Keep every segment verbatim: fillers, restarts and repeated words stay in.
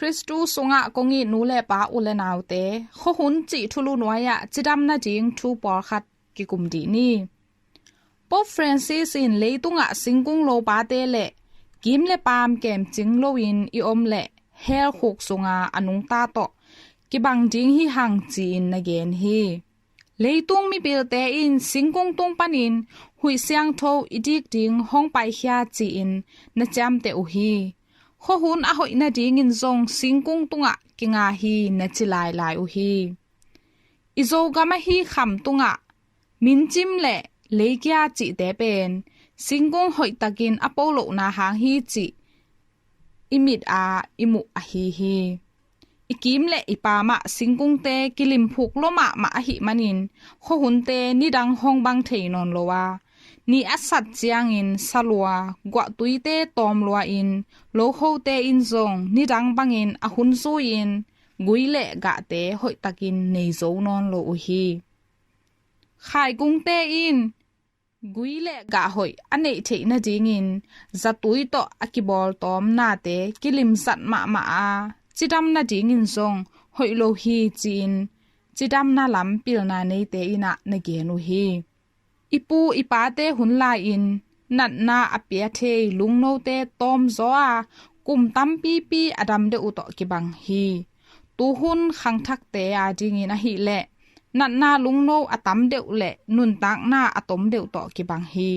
Khristu sungah kong it nu le pa, u le naute, khuahun cih thulu nuai-ah cidam nading thu pawlkhat kikum dih ni. Pope Francis in leitungah singkung lopate le kim le paam kemcing loin i om le hell khuk sunga a nungta tawh kibang ding hi hang ci-in na gen hi. Leitung mipilte in singkung tung panin huih siangtho i dik ding hong paikhia ci-in na ciamteh uh hi. Khuahun a hoih nadingin zong singkung tungah kinga hi na ci lailai uh hi. I Zogam ahi Kham tungah mincim le leikia cihte pen singkung hoihtakin a po lohna hang hi cih i mit a i muh ahi hi. I kim le i paamah singkungte kilimphuk lua mahmah ahih manin khuahunte nidang hong bang thei nawn lo a, ni a sat ciangin salua, guahtuite tawm lua-in lokhote in zong nidang bangin a hun zui-in gui le gahte hoihtakin nei zo nawn lo uh hi. Khaikungte in gui le gah hoih a neih theih nadingin zatui tawh a kibawl tawm nate kilimzat mahmah a, cidam nadingin zong hoih lo hi ci-in cidamna lam pilna neite in ah na gen uh hi. I pu i pate hun lai-in natna a pia thei lungnote tawmzaw a, kum tampipi a dam deuh uh tawh kibang hi. Tuhun khangthakte a dingin ahih leh natna lungno a tam deuh le nuntakna a tom deuh tawh kibang hi.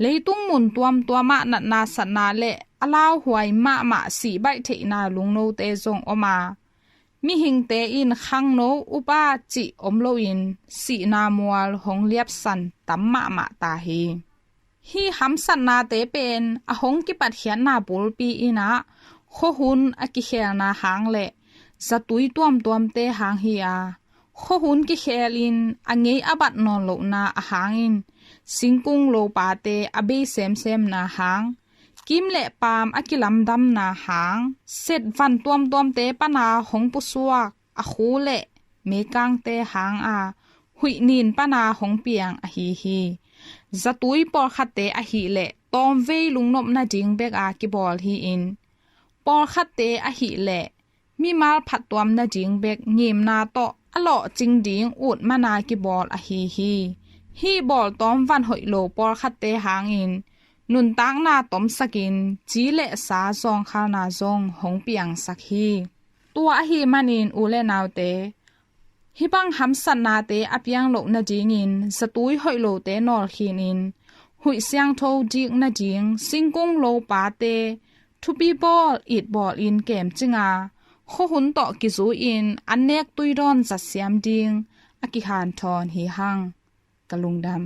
Leitung mun tuamtuamah natna satna le a lauhuai mahmah sihbaih theihna lungnote zong om a, mihingte in khangno upa cih om loin sihna mual hong liapsan tam mahmah ta hi. Hih hamsatnate pen a hong kipatkhiatna bulpi in ah khuahun a kikhelna hang le zatui tuamtuamte hang hi a, khuahun kikhelin a ngei a bat nawn lohna a hangin singkung lopate a bei semsemna hang, kim le paam a kilamdamna hang, set van tuamtuamte pana hong pusuak a khu le meikangte hang a huih nin pana hong piang ahi hi. Zatui pawlkhatte ahih leh tawmvei lungnop nading bek a kibawl hi-in, pawlkhatte ahih leh mimal phattuam nading bek ngimna tawh a lawhcing ding ut mana kibawl ahi hi. Hih bawltawm van hoih lo pawlkhatte hangin nuntakna tomsakin ci le sa zawngkhalna zong hong piangsak hi. Tua ahih manin u le naute, hih bang hamsatnate a piang loh nadingin zatui hoih lote nawlkhin in huih siangtho dik nading singkung lopate thupi bawl itbawl in kemcing a, khuahun tawh kizui-in annek tuidawn zatsiam ding a kihanthawn hi hang. Ka lungdam.